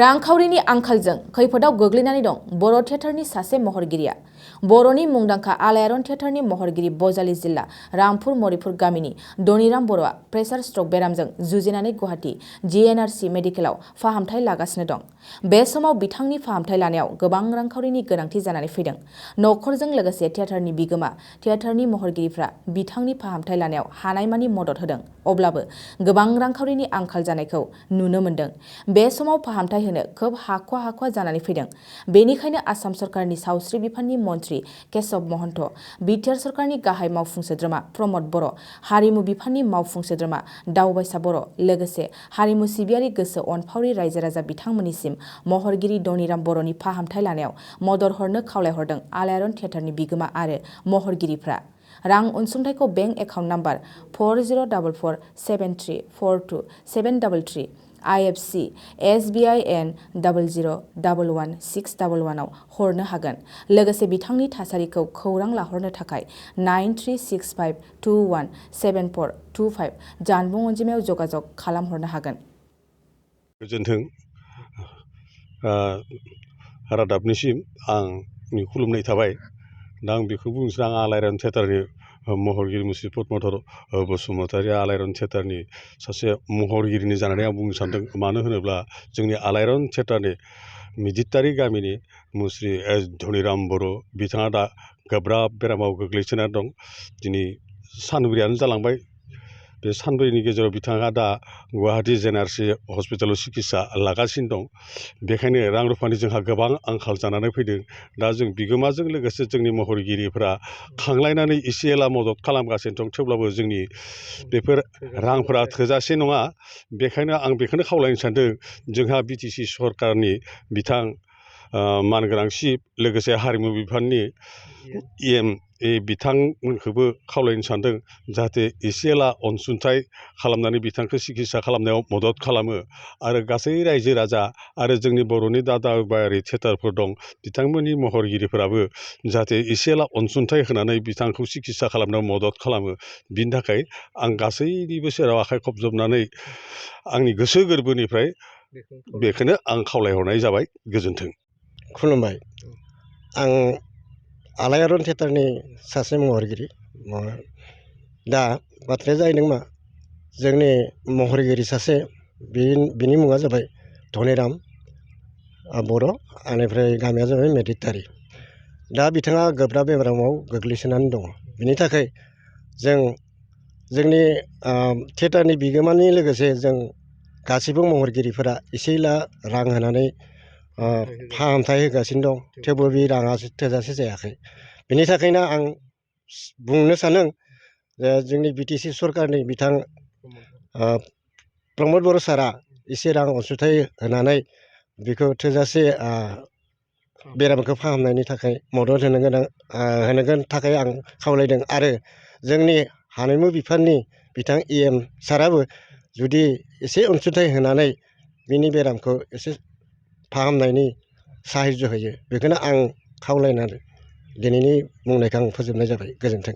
रांखावरिनि आंखालजों खैफोदाव गोग्लैनानै दं बर' थियेटारनि सासे महरगिरिया। बर'नि मुंदांखा आलायारन थियेटारनि महरगिरि बजालि जिल्ला रामपुर मरिपुर गामिनि धनिराम बर'आ प्रेसार स्ट्रक बेरामजों जुजिनानै गुवाहाटी GNRC मेडिकेलाव फाहामथाय लागासिनो दं। बे समाव बिथांनि फाहामथाय लानायाव गोबां रांखावरिनि गोनांथि जानानै फैदों। नखरजों लोगोसे थियेटारनि बिगोमा थियेटारनि महरगिरिफ्रा बिथांनि फाहामथाय लानायाव हानायमानि मदद होदों। अब्लाबो गोबां रांखावरिनि आंखाल जानायखौ नुनो मोन्दों। बे समाव फाहामथाय होनो खोब हाखवा जानानै फैदों। बेनिखायनो आसाम सरकारनि सावस्रि बिफाननि मन्थ्रि केशव महन्त, बिटिआर सरकारनि गाहाय मावफुं सोद्रोमा प्रमद बर', हारिमु बिफाननि मावफुं सोद्रोमा दावबायसा बर', लोगोसे हारिमु सिबियारि गोसो अनफावरि रायजो राजा बिथांमोननिसिम महरगिरि धनिराम बर'नि फाहामथाय लानायाव मदद हरनो खावलायहरदों आलायारन थियेटारनि बिगोमा आरो महरगिरिफ्रा। रां अनसुंथाइखौ bank account number 404473427733 IFSC SBIN 00111611 आव हरनो हागोन। लोगोसे बिथांनि थासारिखौ खौरां लाहरनो थाखाय 9365217425 जानबुं अनजिमायाव जगाजग खालामहरनो हागोन। गोजोन्थों। रादाबनिसिम आंनि खुलुमनाय थाबाय। दा आं बेखौ बुंनोसै, आं आलायारन थियेटारनि महरगिरि मुस्रि पद्मधर बसुमतारी आलायारन थियेटारनि सासे महरगिरिनि जानानै आं बुंनो सानदों। मानो होनोब्ला जोंनि आलायारन थियेटारनि मिदितारि गामिनि मुस्रि धनिराम बर' बिथाङा दा गोब्राब बेरामाव गोग्लैसोना दं। दिनै सानब्रैयानो जालांबाय। बे सानब्रैनि गेजेराव बिथाङा दा गुवाहाटी GNRC हस्पिटालाव सिकित्सा लागासिनो दं। बेखायनो रां रुफानि जोंहा गोबां आंखाल जानानै फैदों। दा जों बिगोमाजों लोगोसे जोंनि महरगिरिफ्रा खांलायनानै एसे एला मदद खालामगासिनो दं। थेवब्लाबो जोंनि बेफोर रांफोरा थोजासे नङा। बेखायनो आं बेखौनो खावलायनो सानदों, जोंहा BTC सरकारनि बिथां मानगोनां चिफ लोगोसे हारिमु बिफाननि EM बिथांमोनखौबो खावलायनो सानदों, जाहाथे एसे एला अनसुंथाइ खालामनानै बिथांखौ सिकित्सा खालामनायाव मदद खालामो। आरो गासै रायजो राजा आरो जोंनि बर'नि दावबायारि थियेटारफोर दं, बिथांमोननि महरगिरिफोराबो जाहाथे एसे एला अनसुंथाइ होनानै बिथांखौ सिकित्सा खालामनायाव मदद खालामो। बिनि थाखाय आं गासैनिबो सेराव आखाइ खबजबनानै आंनि गोसो गोरबोनिफ्राय बेखौनो आं खावलायहरनाय जाबाय। गोजोन्थों। खुलुमबाय। आं आलायारन थियेटारनि सासे महरगिरि। दा बाथ्राया जाहैदों मा, जोंनि महरगिरि सासे, बिनि मुङा जाबाय धनिराम बर', बेनिफ्राय गामिया जाबाय मेदितारि। दा बिथाङा गोब्राब बेरामाव गोग्लैसोनानै दङ। बिनि थाखाय जोंनि थियेटारनि बिगोमानि लोगोसे जों गासैबो महरगिरिफोरा एसे एला रां होनानै फाहामथाय होगासिनो दं। थेवबो बे राङा थोजासे जायाखै। बेनि थाखायनो आं बुंनो सानो जे जोंनि BTC सरकारनि बिथां प्रमद बर' सारआ एसे रां अनसुंथाइ होनानै बेखौ थोजासे बेरामखौ फाहामनायनि थाखाय मदद होनो थाखाय आं खावलायदों। आरो जोंनि हारिमु बिफाननि बिथां EM साराबो जुदि एसे अनसुंथाइ होनानै बिनि बेरामखौ एसे फाहामनायनि साहाय्य होयो, बेखौनो आं खावलायनानै दिनैनि बुंनायखौ आं फोजोबनाय जाबाय। गोजोन्थों।